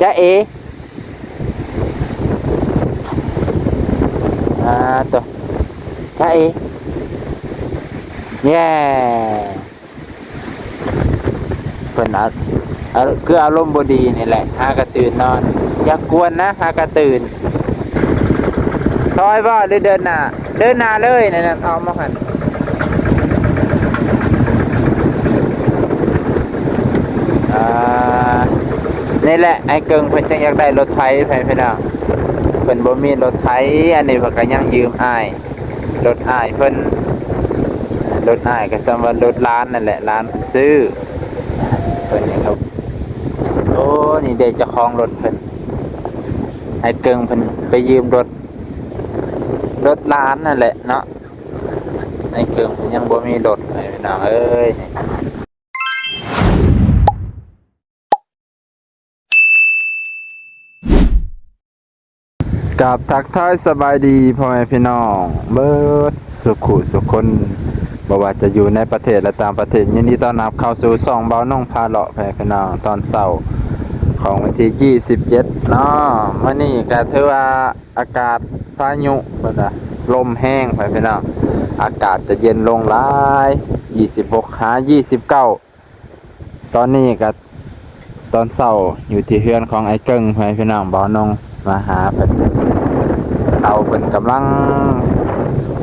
ຈ໊ະເອ ອ່າ ໂຕ ຈ໊ະເອ ແຍ່ ເພິ່ນອາ ອາ ຄືອາລົມບໍ່ດີນີ້ແຫຼະ ຫາກະຕື່ນນອນ. ຢ່າກວນນະ ຫາກະຕື່ນ. ຊອຍບໍ່ ຫຼືເດີນໜ້າ? ເດີນໜ້າເລີຍ ນັ້ນ ອອກມາຫັ້ນ. ອ່າ ນີ້ແຫຼະ ອ້າຍເກິ່ງເພິ່ນຈັ່ງຢາກໄດ້ລົດໄຖ ໃຜພີ່ນ້ອງ. ເພິ່ນບໍ່ມີລົດໄຖ ອັນນີ້ເພິ່ນກະຍັງຢືມອ້າຍ ລົດອ້າຍເພິ່ນ. ລົດອ້າຍກະສ່ຳວ່າລົດຫຼານນັ້ນແຫຼະ ຫຼານເພິ່ນຊື້. ເພິ່ນນີ້ເຂົາ ໂອ້ ນີ້ເດ້ເຈົ້າຂອງລົດເພິ່ນ. ອ້າຍເກິ່ງເພິ່ນໄປຢືມລົດ ລົດຫຼານນັ້ນແຫຼະເນາະ. ອ້າຍເກິ່ງເພິ່ນຍັງບໍ່ມີລົດ ພີ່ນ້ອງເອີຍ. ກາບທັກທາຍສະບາຍດີພໍ່ແມ່ພີ່ນ້ອງເບິດສຸຂູສຸຄົນ ບໍ່ວ່າຈະຢູ່ໃນປະເທດ ແລະ ຕ່າງປະເທດ. ຍິນດີຕ້ອນຮັບເຂົ້າສູ່ຊ່ອງບ່າວນົງພາເລາະ ພໍ່ແມ່ພີ່ນ້ອງ ຕອນເຊົ້າຂອງວັນທີຊາວເຈັດເນາະ. ມື້ນີ້ກະຖືວ່າອາກາດພາຍຸ ເພິ່ນວ່າລົມແຮງ ພໍ່ແມ່ພີ່ນ້ອງ ອາກາດຈະເຢັນລົງຫຼາຍ ຊາວຫົກຫາຊາວເກົ້າ. ຕອນນີ້ກະຕອນເຊົ້າ ຢູ່ທີ່ເຮືອນຂອງອ້າຍເກິ່ງ ພໍ່ແມ່ພີ່ນ້ອງ ບ່າວນົງມາຫາເພິ່ນ. ເຕົາເພິ່ນກຳລັງ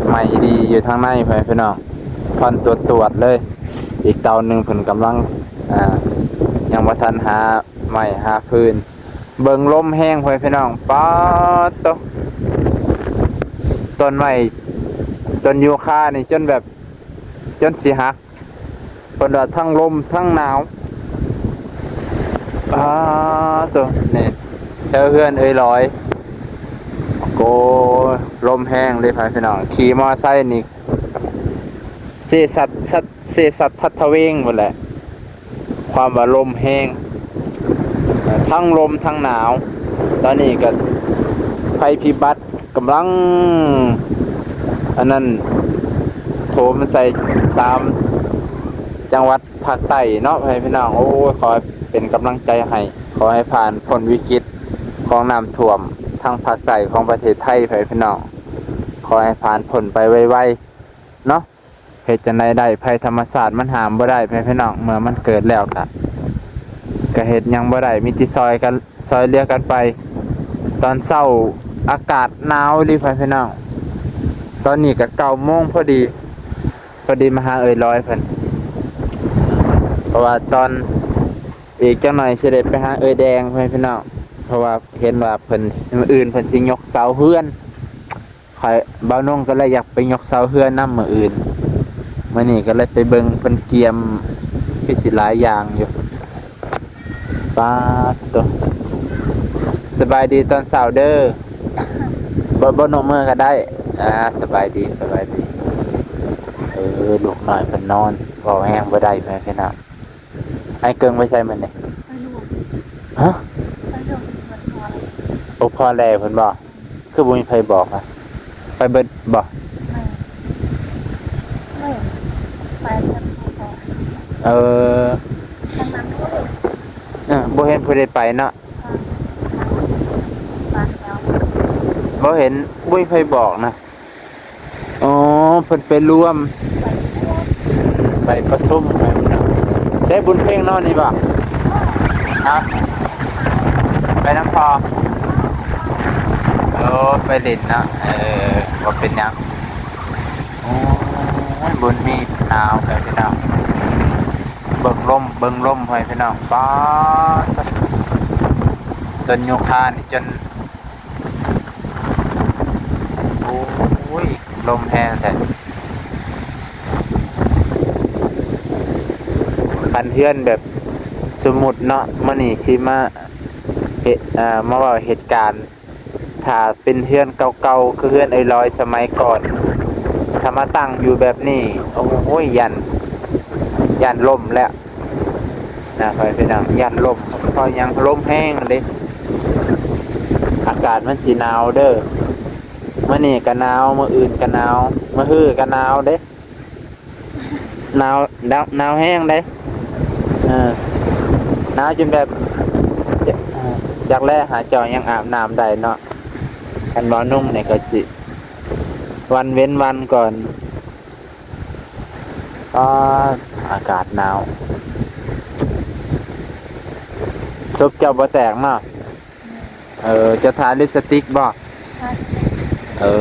ໄໝ້ດີຢູ່ທາງໃນ ພໍ່ແມ່ພີ່ນ້ອງ ຄວັນຕວດໆເລີຍ. ອີກເຕົາໜຶ່ງເພິ່ນກຳລັງ ອ່າ ຍັງບໍ່ທັນຫາໄມ້ຫາຟືນ. ເບິ່ງລົມແຮງ ພໍ່ແມ່ພີ່ນ້ອງ ປາດໂຕ ຕົ້ນໄມ້ ຕົ້ນຢູຄານີ້ຈົນແບບ ຈົນຊິຫັກ. ເພິ່ນວ່າທັງລົມທັງໜາວ ອາ ໂຕ ນີ້ແຖວເຮືອນເອື້ອຍຫຼອຍ. ໂອ້ ລົມແຮງເດ້ ພໍ່ແມ່ພີ່ນ້ອງ ຂີ່ມໍໄຊນີ້ ເສສັດ ເສສັດທັດທະເວງພຸ້ນແຫຼະ ຄວາມວ່າລົມແຮງ ທັງລົມທັງໜາວ. ຕອນນີ້ກະໄພພິບັດ ກຳລັງອັນນັ້ນ ໂຖມໃສ່ສາມຈັງຫວັດພາກໃຕ້ເນາະ ພໍ່ແມ່ພີ່ນ້ອງ. ໂອ້ຍ ຂໍໃຫ້ເປັນກຳລັງໃຈໃຫ້ ຂໍໃຫ້ຜ່ານພົ້ນວິກິດຂອງນ້ຳຖ້ວມທາງພາກໃຕ້ຂອງປະເທດໄທ ພໍ່ແມ່ພີ່ນ້ອງ ຂໍໃຫ້ຜ່ານພົ້ນໄປໄວໆເນາະ. ເຮັດຈັ່ງໃດໄດ້ ໄພທຳມະຊາດມັນຫ້າມບໍ່ໄດ້ ພໍ່ແມ່ພີ່ນ້ອງ ເມື່ອມັນເກີດແລ້ວກະ ກະເຮັດຫຍັງບໍ່ໄດ້ ມີແຕ່ຊ່ອຍກັນ ຊ່ອຍເຫຼືອກັນໄປ. ຕອນເຊົ້າອາກາດໜາວອີ່ຫຼີ ພໍ່ແມ່ພີ່ນ້ອງ ຕອນນີ້ກະເກົ້າໂມງພໍດີ ພໍດີມາຫາເອື້ອຍຫຼອຍເພິ່ນ ເພາະວ່າຕອນ ອີກຈັກໜ່ອຍຊິໄດ້ໄປຫາເອື້ອຍແດງ ພໍ່ແມ່ພີ່ນ້ອງ ເພາະວ່າເຫັນວ່າເພິ່ນ ມື້ອື່ນເພິ່ນຊິຍົກເສົາເຮືອນ. ຂ້ອຍ ບ່າວນົງກະເລີຍຢາກໄປຍົກເສົາເຮືອນນຳມື້ອື່ນ ມື້ນີ້ກະເລີຍໄປເບິ່ງເພິ່ນກຽມ ຄືຊິຫຼາຍຢ່າງຢູ່. ປາດໂຕ ສະບາຍດີຕອນເຊົ້າເດີ ບໍ່ ບໍ່ນົກມືກະໄດ້. ອ່າ ສະບາຍດີ ສະບາຍດີ. ເອີ ລູກນ້ອຍເພິ່ນນອນ ເວົ້າແຮງບໍ່ໄດ້ ພໍ່ແມ່ພີ່ນ້ອງ. ອ້າຍເກິ່ງໄປໃສມື້ນີ້? ໄປຫຼວງ. ຮະ? ໄປຫຼວງ ໂອ ພໍແລ້ວເພິ່ນບໍ່? ຄືບໍ່ມີໃຜບອກອະ? ໄປເບິດບໍ່? ແມ່ນ ແມ່ນ ໄປກັບພໍ່. ເອີ ທາງນັ້ນ ເອີ ບໍ່ເຫັນຜູ້ໃດໄປເນາະ. ເອີ ບໍ່ເຫັນ ບໍ່ມີໃຜບອກນະ. ອໍ ເພິ່ນໄປລວມ ໄປປະຊຸມ ໄປບຸນເພັງເນາະ ນີ້ບໍ່? ຮະ? ໄປນຳພໍ່? ໂອ້ ໄປຫຼິ້ນເນາະ. ເອີ ບໍ່ເປັນຫຍັງ. ໂອ້ຍ ບຸນມີໜາວແທ້ພີ່ນ້ອງ. ເບິ່ງລົມ ເບິ່ງລົມ ພໍ່ແມ່ພີ່ນ້ອງ. ປາດ ຕົ້ນຢູຄານີ້ຈົນ ໂອ້ຍ ລົມແຮງແທ້. ຄັນເຮືອນແບບ ສົມມຸດເນາະ ມື້ນີ້ຊິມາເຮັດ ເອີ ມາເວົ້າເຫດການ ຖ້າເປັນເຮືອນເກົ່າໆ ຄືເຮືອນເອື້ອຍຫຼອຍສະໄໝກ່ອນ ຖ້າມາຕັ້ງຢູ່ແບບນີ້ ໂອ້ຍ ຢ້ານ ຢ້ານລົ້ມແລ້ວ ນະ ພໍ່ແມ່ພີ່ນ້ອງ ຢ້ານລົ້ມ. ເພາະຫຍັງ? ລົມແຮງເດ້ ອາກາດມັນຊິໜາວເດີ. ມື້ນີ້ກະໜາວ ມື້ອື່ນກະໜາວ ມື້ຮືກະໜາວເດ້. ໜາວ ໜາວ ໜາວແຮງເດ້. ເອີ ໜາວຈົນແບບ ຈະ ເອີ ຈັກແລະ ຫາເຈົ້າຍັງອາບນ້ຳໄດ້ເນາະ. ຄັນບໍ່ນຸ່ງນີ້ກໍຊິວັນເວັ້ນວັນກ່ອນ. ອາ ອາກາດໜາວ. ສົບເຈົ້າບໍ່ແຕກເນາະ? ເອີ ເຈົ້າທາລິບສະຕິກບໍ່? ເອີ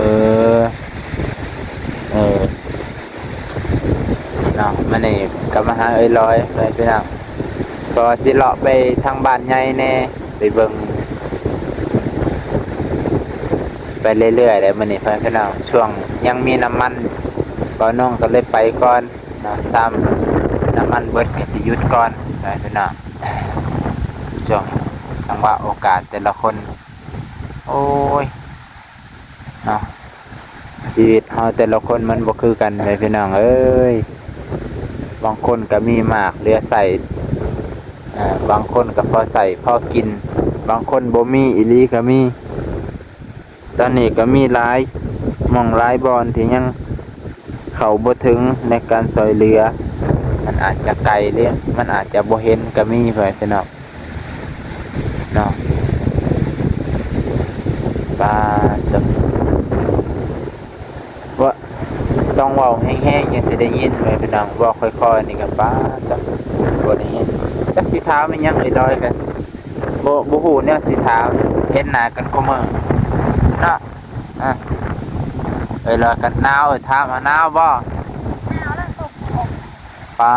ເອີ ເນາະ ມື້ນີ້ກໍມາຫາເອື້ອຍລອຍ ເພື່ອນພີ່ນ້ອງ ເພາະວ່າຊິເລາະໄປທາງບ້ານໃຫຍ່ແດ່ ໄປເບິ່ງໄປເລື້ອຍໆແຫຼະມື້ນີ້ ເພື່ອນພີ່ນ້ອງ. ຊ່ວງຍັງມີນ້ຳມັນ ບ່າວນົງກໍເລີຍໄປກ່ອນເນາະ, ຊ້ຳນ້ຳມັນເບິດກໍຊິຢຸດກ່ອນ ເພື່ອນພີ່ນ້ອງ. ຊ່ວງຈັງຫວະໂອກາດແຕ່ລະຄົນ ໂອ້ຍ ເນາະ ຊີວິດເຮົາແຕ່ລະຄົນມັນບໍ່ຄືກັນເລີຍພີ່ນ້ອງເອີຍ. ບາງຄົນກໍມີມາກເຫຼືອໃຊ້ ເອີ ບາງຄົນກໍພໍໃຊ້ພໍກິນ, ບາງຄົນບໍ່ມີອີ່ຫຼີກໍມີ. ຕອນນີ້ກໍມີຫຼາຍໝ່ອງຫຼາຍບ່ອນທີ່ຍັງເຂົ້າບໍ່ເຖິງໃນການຊ່ວຍເຫຼືອ. ມັນອາດຈະໄກເດ້, ມັນອາດຈະບໍ່ເຫັນກໍມີ ເພື່ອນພີ່ນ້ອງ. ເນາະ ປາດໂທ້ ວ່າຕ້ອງເວົ້າແຮງໆ ຈັ່ງຊິໄດ້ຍິນ ເພື່ອນພີ່ນ້ອງ. ເວົ້າຄ່ອຍໆ ນີ້ກໍ ປາດໂທ້ ບໍ່ໄດ້ຍິນ. ຈັກຊິຖາມອີ່ຫຍັງ ເອື້ອຍລອຍກໍບໍ່ ບໍ່ຮູ້ແນວຊິຖາມ, ເຫັນໜ້າກັນຄູ່ມື້ເນາະ. ອາ ເອື້ອຍລອຍກໍໜາວ, ເອີ ຖາມວ່າໜາວບໍ່? ໜາວແລ້ວ ຕົກ ປາ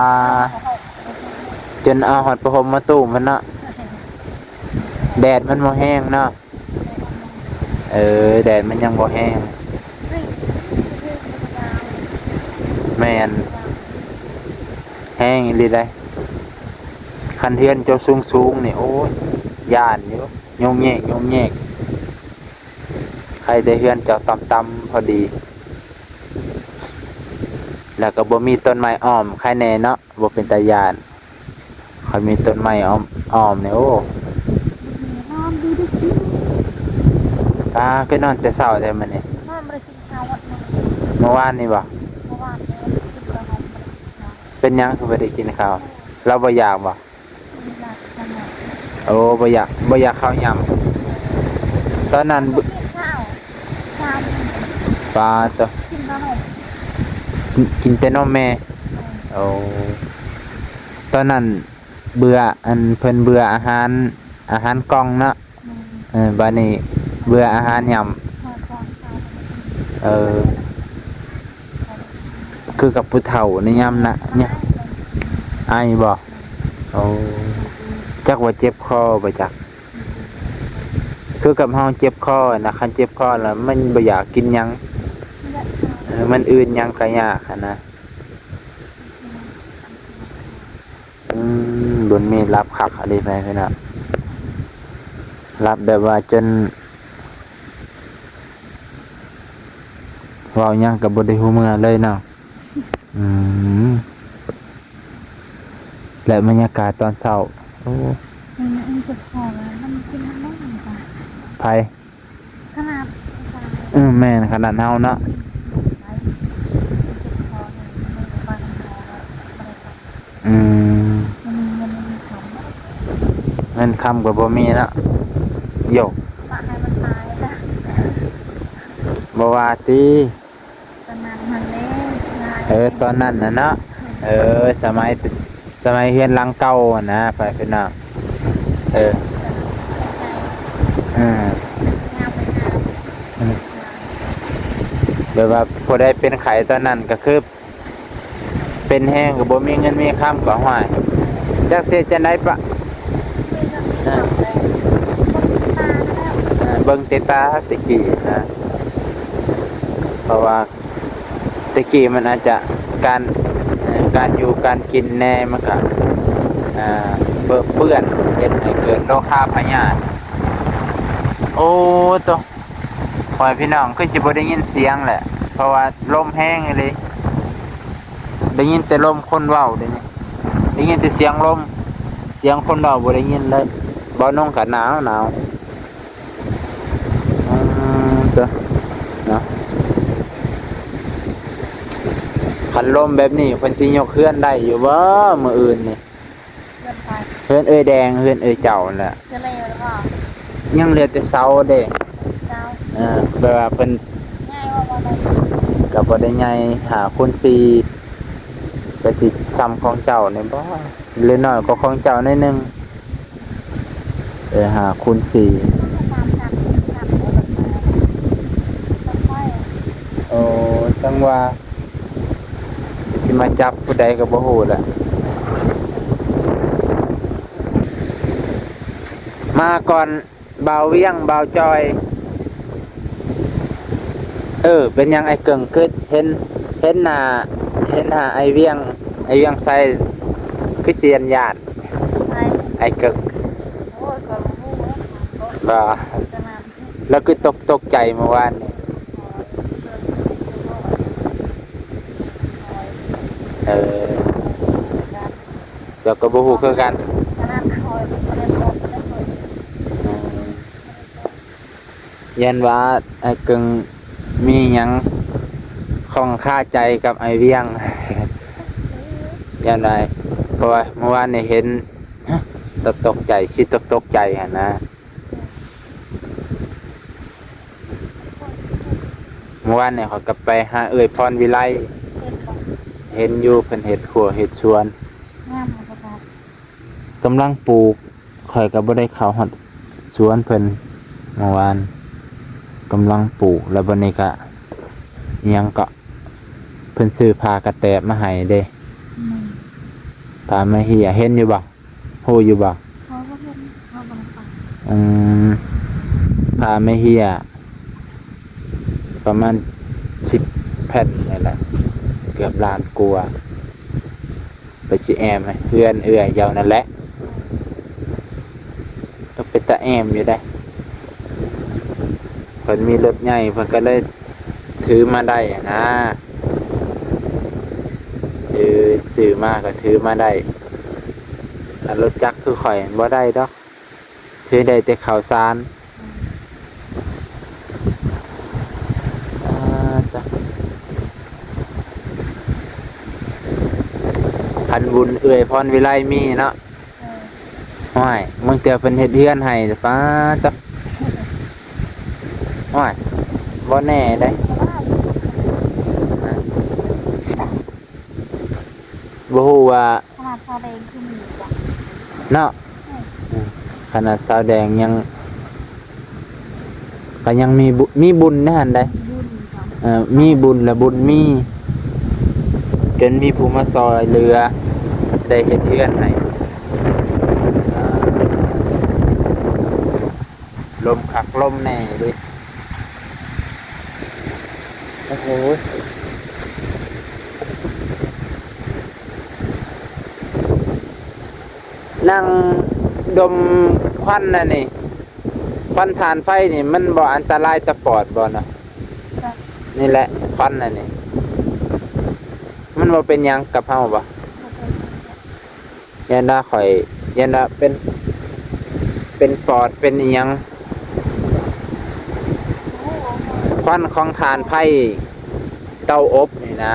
ຈົນເອົາຮອດຜ້າຫົ່ມມາຕຸ້ມພຸ້ນເນາະ. ແດດມັນບໍ່ແຮງເນາະ. ເອີ ແດດມັນຍັງບໍ່ແຮງ. ແມ່ນ ແຮງອີ່ຫຼີໃດ໋. ຄັນເຮືອນເຈົ້າສູງໆນີ້ ໂອ້ຍ ຢ້ານຢູ່ ໂຍງແຍກ ໂຍງແຍກ. ໃຄ່ແຕ່ເຮືອນເຈົ້າຕ່ຳໆ ພໍດີ ແລ້ວກໍບໍ່ມີຕົ້ນໄມ້ອ້ອມ ໃຄ່ແດ່ເນາະ. ບໍ່ເປັນຕາຢ້ານ. ຄັນມີຕົ້ນໄມ້ອ້ອມ ອ້ອມນີ້ ໂອ້ ນອນດີດີ. ປາ ຄືນອນແຕ່ເຊົ້າແທ້ມື້ນີ້. ນອນບໍ່ໄດ້ກິນເຂົ້າ. ມື້ວານນີ້ບໍ່? ມື້ວານນີ້ກິນແຕ່ນມ ບໍ່ໄດ້ກິນເຂົ້າ. ເປັນຫຍັງຄືບໍ່ໄດ້ກິນເຂົ້າ? ລາວບໍ່ຢາກບໍ່? ບໍ່ຢາກ. ໂອ້ ບໍ່ຢາກ ບໍ່ຢາກເຂົ້າຫຍັງ? ຕອນນັ້ນ ບໍ່ກິນເຂົ້າ. ປາໂທ້ ກິນແຕ່ນົມ ກິນແຕ່ນົມແມ່. ໂອ້ ຕອນນັ້ນເບື່ອ ອັນ ເພິ່ນເບື່ອອາຫານ ອາຫານກ່ອງເນາະ. ເອີ ບາດນີ້ເບື່ອອາຫານຫຍ້ຳ. ເອີ ຄືກັບຜູ້ເຖົ້າໃນຍາມນະ ຍາມ ອາຍບໍ່? ໂອ້ ຈັກວ່າເຈັບຄໍບໍ່ຈັກ. ຄືກັບເຮົາເຈັບຄໍນະ, ຄັນເຈັບຄໍແລ້ວມັນບໍ່ຢາກກິນຫຍັງ. ເອີ ມັນອື່ນຫຍັງກໍຍາກຫັ້ນນະ. ອືມ ບຸນມີຫຼັບຄັກອີ່ຫຼີ ພີ່ນ້ອງ. ຫຼັບແບບວ່າຈົນ ເວົ້າຫຍັງກໍບໍ່ໄດ້ຮູ້ເມື່ອເລີຍເນາະ. ອືມ ແລະ ບັນຍາກາດຕອນເຊົ້າ ໂອ້ ມັນເຈັບຄໍແລ້ວ ມັນກິນນ້ຳນອນ. ໃຜ? ຂະໜາດ ເອີ ແມ່ນ ຂະໜາດເຮົາເນາະ. ອືມ ເງິນຄຳກໍບໍ່ມີເນາະ. ໂຢ ບໍ່ວ່າຕິ. ຕອນນັ້ນຫັ້ນເດ້ ເອີ ຕອນນັ້ນນະເນາະ. ເອີ ສະໄໝ ສະໄໝເຮືອນຫຼັງເກົ່າຫັ້ນນະ ພີ່ນ້ອງ. ເອີ ເອີ ແບບວ່າຜູ້ໃດເປັນໄຂ້ຕອນນັ້ນກໍຄື ເປັນແຮງກໍບໍ່ມີເງິນມີຄຳກໍ ຫ້ວຍ ຈັກຊິເຮັດຈັ່ງໃດປະ. ເອີ ເອີ ເບິ່ງແຕ່ຕາແຕ່ກີ້ນະ ເພາະວ່າແຕ່ກີ້ມັນອາດຈະການ ເອີ ການຢູ່ການກິນແດ່ ມັນກະ ເອີ ເປິເປື້ອນ ເຮັດໃຫ້ເກີດໂລຄາພະຍາດ. ໂອ້ໂຕ ພໍ່ແມ່ພີ່ນ້ອງ ຄືຊິບໍ່ໄດ້ຍິນສຽງແຫຼະ ເພາະວ່າລົມແຮງອີ່ຫຼີ. ໄດ້ຍິນແຕ່ລົມຄົນເວົ້າເດນີ້ ໄດ້ຍິນແຕ່ສຽງລົມ ສຽງຄົນເວົ້າບໍ່ໄດ້ຍິນເລີຍ. ເວົ້ານົງກະໜາວ ໜາວ. ອືມ ເນາະ ຄັນລົມແບບນີ້ເພິ່ນຊິຍົກເຮືອນໄດ້ຢູ່ບໍ່ມື້ອື່ນນີ້? ເຮືອນໃຜ? ເຮືອນເອື້ອຍແດງ ເຮືອນເອື້ອຍເຈົ້າຫັ້ນແຫຼະ. ເສຍແລ້ວບໍ່? ຍັງເຫຼືອແຕ່ເສົາເດ້. ເສົາ ເອີ ແບບວ່າເພິ່ນ ໃຫຍ່ບໍ່? ບໍ່ໄດ້ ກໍບໍ່ໄດ້ໃຫຍ່ ຫ້າຄູນສີ່ ກໍຊິຊ່ຳຂອງເຈົ້ານີ້ບໍ່ ຫຼືນ້ອຍກວ່າຂອງເຈົ້າໜ້ອຍໜຶ່ງ. ເອີ ຫ້າຄູນສີ່ ມັນກໍສາມຂັ້ນ ສີ່ຂັ້ນ ແລ້ວກໍມາ ຄ່ອຍໆ. ໂອ້ ຈັ່ງວ່າ ຊິມາຈັບຜູ້ໃດກໍບໍ່ຮູ້ລະ. ມາກ່ອນບ່າວວຽງ ບ່າວຈອຍ. ເອີ ເປັນຫຍັງອ້າຍເກິ່ງ ຄືເຫັນ ເຫັນໜ້າ ເຫັນໜ້າອ້າຍວຽງ ອ້າຍວຽງໄຊ ຄືຊິຢ້ານ ໃຜ? ອ້າຍເກິ່ງ. ໂອ້ຍ ຂ້ອຍບໍ່ຮູ້ເດ້. ບໍ່ ຂະໜາດ ແລ້ວຄືຕົກ ຕົກໃຈມື້ວານນີ້. ເອີ ເຈົ້າກໍບໍ່ຮູ້ຄືກັນ. ຂະໜາດຂ້ອຍບໍ່ໄດ້ບອກເລີຍ. ອືມ ຢ້ານວ່າອ້າຍເກິ່ງມີຫຍັງຂ້ອງຄາໃຈກັບອ້າຍວຽງ ຢ້ານວ່າ ເພາະວ່າມື້ວານນີ້ເຫັນ ຕະ ຕົກໃຈ ຊິຕົກ ຕົກໃຈຫັ້ນນະ. ມື້ວານນີ້ຂ້ອຍກໍໄປຫາເອື້ອຍພອນວິໄລ ເຫັນບໍ່? ເຫັນຢູ່ ເພິ່ນເຮັດຮົ້ວເຮັດສວນ ງາມບໍ່? ກຳລັງປູກ ຂ້ອຍກໍບໍ່ໄດ້ເຂົ້າຮອດສວນເພິ່ນເມື່ອວານ ກຳລັງປູກ ແລ້ວບັດນີ້ກະ ອີ່ຫຍັງເກາະ ເພິ່ນຊື້ຜ້າກະແຕບມາໃຫ້ເດ້. ອືມ ຜ້າມາເຮຍ ເຫັນຢູ່ບໍ່? ຮູ້ຢູ່ບໍ່? ເຂົາບໍ່ເຫັນ ເຂົາບໍ່ໄດ້ໄປ. ອືມ ຜ້າມາເຮຍ ປະມານສິບແຜ່ນນີ້ແຫຼະ ເກືອບລ້ານກວ່າ. ໄປຊິແອ້ມເຮືອນເອື້ອຍເຈົ້ານັ້ນແຫຼະ. ກໍເປັນຕາແອ້ມຢູ່ເດ້. ເພິ່ນມີລົດໃຫຍ່ ເພິ່ນກໍເລີຍຖືມາໄດ້ຫັ້ນນາ. ຖື ຊື້ມາກໍຖືມາໄດ້. ຄັນລົດຈັກຄືຂ້ອຍບໍ່ໄດ້ດອກ. ຖືໄດ້ແຕ່ເຂົ້າສານ. ອ່າ ຕະ ຄັນບຸນເອື້ອຍພອນວິໄລມີເນາະ. ເອີ ໂອ້ຍ ບາງເທື່ອເພິ່ນເຮັດເຮືອນໃຫ້ ປາດ ໂອ້ຍ ບໍ່ແນ່ເດ້. ບໍ່ຮູ້ວ່າ ຂະໜາດຊາວແດງຄືມີບໍ່ ເນາະ. ເອີ ຂະໜາດຊາວແດງຍັງ ກໍຍັງມີບຸ ມີບຸນໃນຫັ້ນໃດ໋. ມີບຸນ ເອີ ມີບຸນລະບຸນມີ ຈົນມີຜູ້ມາຊ່ອຍເຫຼືອ ໄດ້ເຮັດເຮືອນໃຫ້. ລົມຄັກລົມແນ່ເດ້. ໂອ້ໂຫ ນັ່ງດົມຄວັນອັນນີ້ ຄວັນຖ່ານໄຟນີ້ ມັນບໍ່ອັນຕະລາຍຕໍ່ປອດບໍ່ນະ? ນີ້ແຫຼະ ຄວັນອັນນີ້ ມັນບໍ່ເປັນຫຍັງກັບເຮົາບໍ່? ບໍ່ເປັນຫຍັງ. ຢ້ານວ່າຂ້ອຍ ຢ້ານວ່າເປັນ ເປັນປອດ ເປັນອີ່ຫຍັງ ຄວັນຂອງຖ່ານໄຟເຕົາອົບນີ້ນະ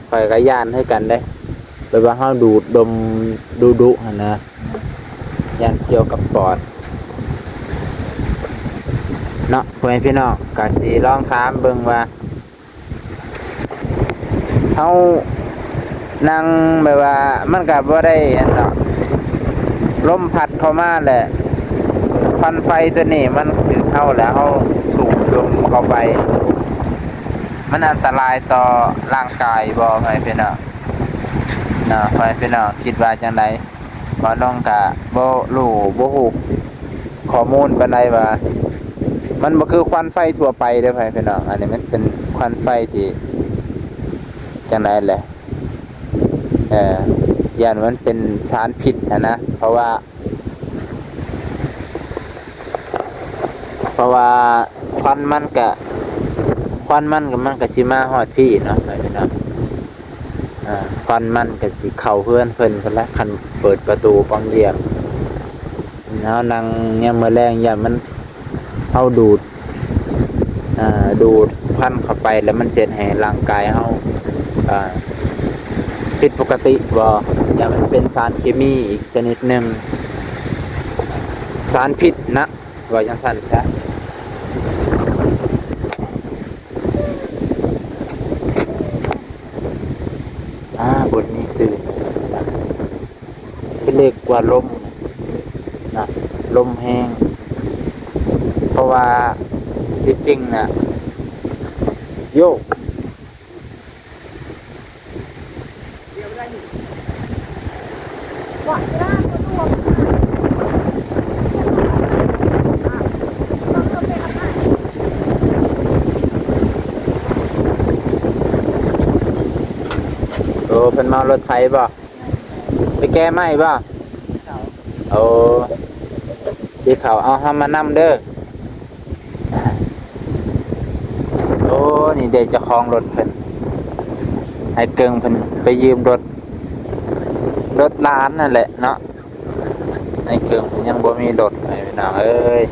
ຂ້ອຍກໍຢ້ານຄືກັນເດ້. ແບບວ່າເຮົາດູດດົມດຸໆຫັ້ນນະ ຢ້ານກ່ຽວກັບປອດເນາະ. ພໍ່ແມ່ພີ່ນ້ອງ ກໍຊິລອງຖາມເບິ່ງວ່າ ເຮົານັ່ງແບບວ່າ ມັນກະບໍ່ໄດ້ອັນດອກ ລົມພັດເຂົ້າມາແຫຼະ ຄວັນໄຟຕົວນີ້ມັນຖືກເຮົາ ແລ້ວເຮົາສູດດົມເຂົ້າໄປ ມັນອັນຕະລາຍຕໍ່ຮ່າງກາຍບໍ່ ພໍ່ແມ່ພີ່ນ້ອງເນາະ? ພໍ່ແມ່ພີ່ນ້ອງຄິດວ່າຈັ່ງໃດ? ບ່າວນ້ອງກະບໍ່ຮູ້ ບໍ່ຮູ້ຂໍ້ມູນປານໃດວ່າ ມັນບໍ່ຄືຄວັນໄຟທົ່ວໄປເດີ້ ພໍ່ແມ່ພີ່ນ້ອງ. ອັນນີ້ມັນເປັນຄວັນໄຟທີ່ຈັ່ງໃດແຫຼະ ເອີ ຢ້ານມັນເປັນສານພິດຫັ້ນນະ ເພາະວ່າ ເພາະວ່າຄວັນມັນກະ ຄວັນມັນກະ ມັນກະຊິມາຮອດພີ້ເນາະ ພີ່ນ້ອງ. ອ່າ ຄວັນມັນກະຊິເຂົ້າເຮືອນເພິ່ນພຸ້ນລະ ຄັນເປີດປະຕູປ່ອງຢ້ຽມ. ເຮົານັ່ງຍາມມື້ແລງ ຢ້ານມັນ ເຮົາດູດ ອ່າ ດູດຄວັນເຂົ້າໄປ ແລ້ວມັນເຮັດໃຫ້ຮ່າງກາຍເຮົາ ອ່າ ຜິດປົກກະຕິບໍ່? ຢ້ານມັນເປັນສານເຄມີອີກຊະນິດໜຶ່ງ ສານພິດນະ. ວ່າຈັ່ງຊັ້ນຊະ. ອ່າ ບົດນີ້ຕື່ນ ຄືເລກກວ່າລົມນະ ລົມແຮງ ເພາະວ່າທີ່ຈິງນະ ໂຢ ໂອ້ ເພິ່ນມາເອົາລົດໄຖບໍ່? ໄປແກ່ໄມ້ບໍ່? ໂອ້ ສີຂາວ ເອົາເຮົາມານຳເດີ. ໂອ້ ນີ້ເດ້ເຈົ້າຂອງລົດເພິ່ນ ອ້າຍເກິ່ງເພິ່ນໄປຢືມລົດ ລົດຫຼານນັ້ນແຫຼະເນາະ. ອ້າຍເກິ່ງເພິ່ນຍັງບໍ່ມີລົດ ພີ່ນ້ອງເອີຍ.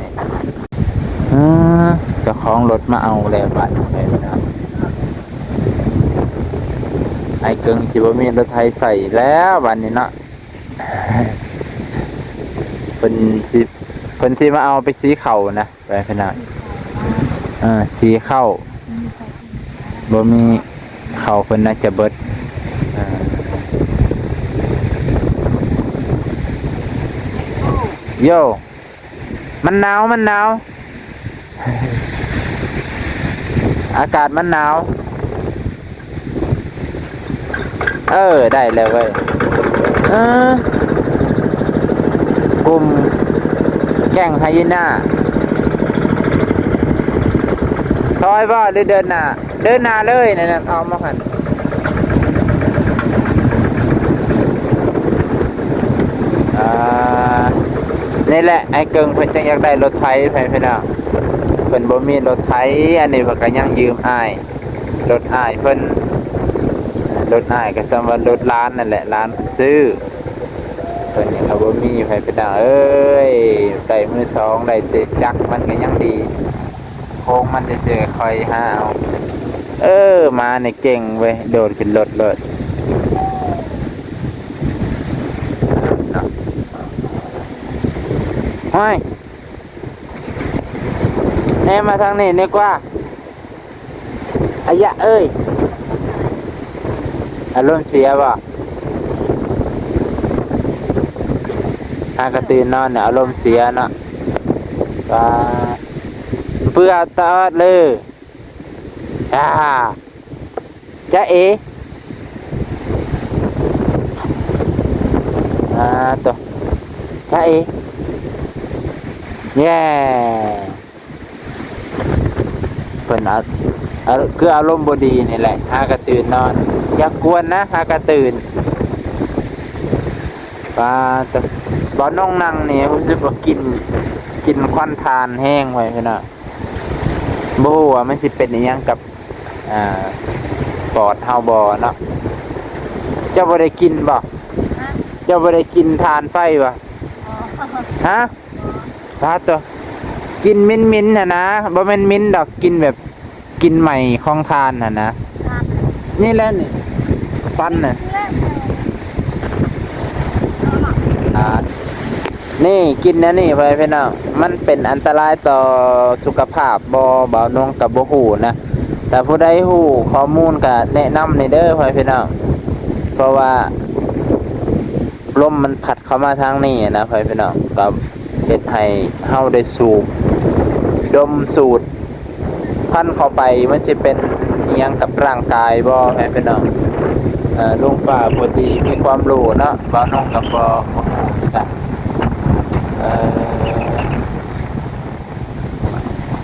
ເອີ ເຈົ້າຂອງລົດມາເອົາແລ້ວບາດນີ້ ພີ່ນ້ອງ. ອ້າຍເກິ່ງຊິບໍ່ມີລົດໄຖໃຊ້ແລ້ວບາດນີ້ເນາະ. ເພິ່ນຊິ ເພິ່ນຊິມາເອົາໄປສີເຂົ້ານະ ໄປຂະໜາດ ເອີ ສີເຂົ້າ ບໍ່ມີເຂົ້າເພິ່ນໜ້າຈະເບິດ. ເອີ ໂຢ ມັນໜາວ ມັນໜາວ ອາກາດມັນໜາວ. ເອີ ໄດ້ແລ້ວເວີ້ຍ. ເອີ ກຸ່ມແກ້ງໄຮຢີນາ ຖອຍບໍ່ ຫຼືເດີນໜ້າ? ເດີນໜ້າເລີຍ ນັ້ນ ອອກມາຫັ້ນ. ອ່າ ນີ້ແຫຼະ ອ້າຍເກິ່ງເພິ່ນຈັ່ງຢາກໄດ້ລົດໄຖ ພີ່ນ້ອງ. ເພິ່ນບໍ່ມີລົດໄຖ ອັນນີ້ເພິ່ນກໍຍັງຢືມອ້າຍ ລົດອ້າຍເພິ່ນ ລົດອ້າຍກໍສ່ຳວ່າລົດຫຼານນັ້ນແຫຼະ ຫຼານເພິ່ນຊື້. ເພິ່ນນີ້ກໍບໍ່ມີໃຜ ພີ່ນ້ອງເອີຍ. ໄດ້ມືສອງ ໄດ້ແຕ່ຈັກມັນກໍຍັງດີ ໂຄງມັນຊື່ໆ ຄ່ອຍຫາເອົາ. ເອີ ໝານີ້ເກັ່ງເວີ້ຍ ໂດດຂຶ້ນລົດໂລດ. ຫ້ວຍ ແນມມາທາງນີ້ດີກວ່າ. ອາຍະເອີຍ ອາລົມເສຍບໍ່? ຫາກະຕື່ນນອນ ອາລົມເສຍເນາະ. ປາ ເປືອຕອດເລີຍ ອາ ຈາເອ ອາ ໂຕ ຈາເອ ແຍ່. ເພິ່ນອາ ອາ ຄືອາລົມບໍ່ດີນີ້ແຫຼະ ຫາກະຕື່ນນອນ. ຢ່າກວນນະ ຫາກະຕື່ນ. ປາໂຕ ບ່າວນ້ອງນັ່ງນີ້ຮູ້ສຶກວ່າກິ່ນ ກິ່ນຄວັນຖ່ານແຮງໄວ້ພີ່ນ້ອງ. ບໍ່ຮູ້ວ່າມັນຊິເປັນອີ່ຫຍັງກັບ ອ່າ ປອດເຮົາບໍ່ເນາະ. ເຈົ້າບໍ່ໄດ້ກິ່ນບໍ່? ຮະ? ເຈົ້າບໍ່ໄດ້ກິ່ນຖ່ານໄຟບໍ່? ອໍ ຮະ? ປາດໂຕ ກິ່ນເໝັນໆຫັ້ນນະ. ບໍ່ແມ່ນເໝັນດອກ ກິ່ນແບບ ກິ່ນໄໝ້ຂອງຖ່ານຫັ້ນນະ. ຖ່ານ ນີ້ແຫຼະນີ້ ຄວັນນະ. ນີ້ແຫຼະ ອ່າ ນີ້ ກິ່ນອັນນີ້ ພໍ່ແມ່ພີ່ນ້ອງ ມັນເປັນອັນຕະລາຍຕໍ່ສຸຂະພາບບໍ່? ບ່າວນົງກໍບໍ່ຮູ້ນະ. ຖ້າຜູ້ໃດຮູ້ຂໍ້ມູນກໍແນະນຳແດ່ເດີ ພໍ່ແມ່ພີ່ນ້ອງ ເພາະວ່າລົມມັນພັດ ເຂົ້າມາທາງນີ້ນະ ພໍ່ແມ່ພີ່ນ້ອງ ກໍເຮັດໃຫ້ເຮົາໄດ້ສູບ ດົມສູດຄວັນເຂົ້າໄປ ມັນຊິເປັນອີ່ຫຍັງກັບຮ່າງກາຍບໍ່ ພໍ່ແມ່ພີ່ນ້ອງ. ເອີ ລຸງປ້າຜູ້ທີ່ມີຄວາມຮູ້ເນາະ ບ່າວນົງກໍບໍ່ ບໍ່ຮູ້ຄືກັນ. ເອີ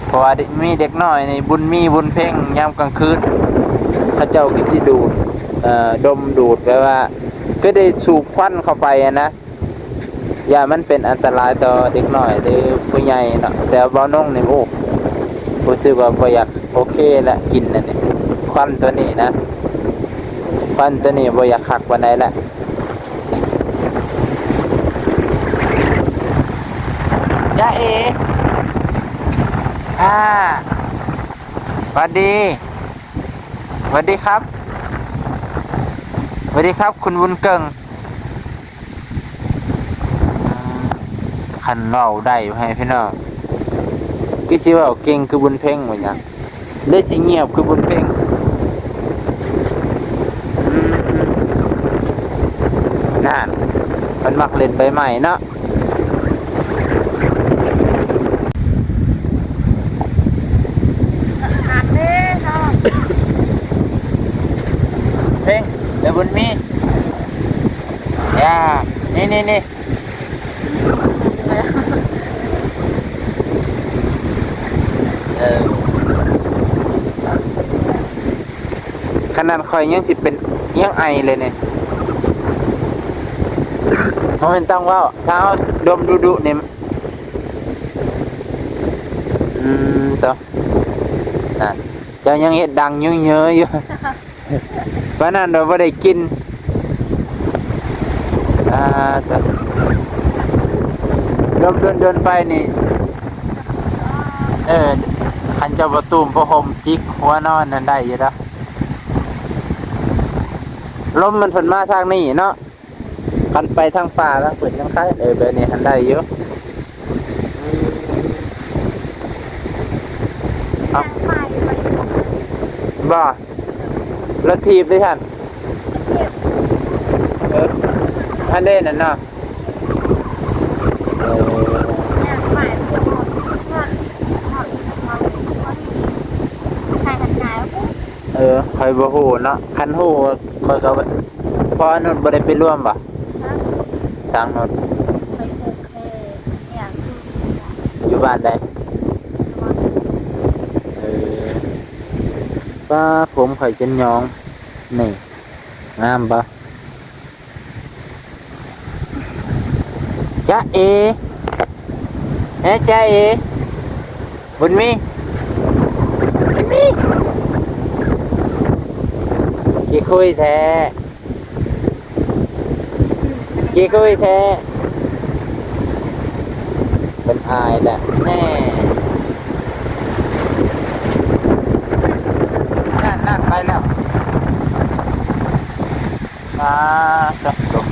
ເພາະວ່າເດັກ ມີເດັກນ້ອຍນີ້ ບຸນມີບຸນເພັງ ຍາມກາງຄືນ ເຂົາເຈົ້າກໍຊິດູດ ເອີ ດົມດູດ ແບບວ່າ ຄືໄດ້ສູບຄວັນເຂົ້າໄປຫັ້ນນະ. ຢ້ານມັນເປັນອັນຕະລາຍຕໍ່ເດັກນ້ອຍ ຫຼື ຜູ້ໃຫຍ່ເນາະ. ແຕ່ບ່າວນົງນີ້ ໂອ້ ຮູ້ສຶກວ່າບໍ່ຢາກໂອເຄລະ ກິ່ນອັນນີ້ ຄວັນຕົວນີ້ນະ ຄວັນຕົວນີ້ບໍ່ຢາກຄັກປານໃດລະ. ຈາເອ ອ່າ ຫວັດດີ ຫວັດດີຄັບ ຫວັດດີຄັບ ຄຸນບຸນເກິ່ງ. ຄັນເວົ້າໄດ້ໃຫ້ພີ່ນ້ອງ ຄືຊິເວົ້າເກັ່ງຄືບຸນເພັງວ່າຫຍັງ ໄດ້ຊິງຽບຄືບຸນເພັງ. ອືມ ນັ້ນ ເພິ່ນມັກຫຼິ້ນໃບໄມ້ເນາະ. ເພັງ ເດີບຸນມີ ຢ່າ ນີ້ໆໆ ເອີ ຂະໜາດຂ້ອຍຍັງຊິເປັນ ຍັງໄອເລີຍນີ້ ບໍ່ແມ່ນຕ້ອງເວົ້າ ຖ້າເຮົາດົມດຸໆນີ້ ອືມ ໂຕ ນັ້ນ ເຈົ້າຍັງເຮັດດັງເຍີ້ຍໆຢູ່. ປານນັ້ນໂດຍບໍ່ໄດ້ກິນ ອ່າ ລົມດົນໆໄປນີ້ ເອີ ຄັນເຈົ້າບໍ່ຕູມຜ້າຫົ່ມຈິກຫົວນອນນັ້ນໄດ້ຢູ່ດອກ. ລົມມັນເພິ່ນມາທາງນີ້ເນາະ ຄັນໄປທາງປ່າທາງເພິ່ນຍັງໄຄ ເອີ ແບບນີ້ຫັ້ນໄດ້ຢູ່. ເອົ້າ ບໍ່ ລົດຖີບເດ້ຊັ້ນ ເອີ ອັນເດ້ນັ້ນເນາະ ເອີ ເອີ ຂ້ອຍບໍ່ຮູ້ເນາະ ຄັນຮູ້ຂ້ອຍກໍ ພໍ່ອານຸດບໍ່ໄດ້ໄປຮ່ວມບໍ່? ຊ່າງນຸດ ຢູ່ບ້ານໃດ? ເອີ ປ້າ ຜົມຂ້ອຍຈົນຫຍອງ ນີ້ ງາມບໍ່? ຈ໊ະເອ ເອີ ຈ໊ະເອ ບຸນມີ ບຸນມີ ຂີ້ຄຸຍແທ້. ຂີ້ຄຸຍແທ້ ເປັນອາຍແຫຼະ ແນ່ ນັ້ນໆ ໄປແລ້ວ ມາ ຕົກລົງ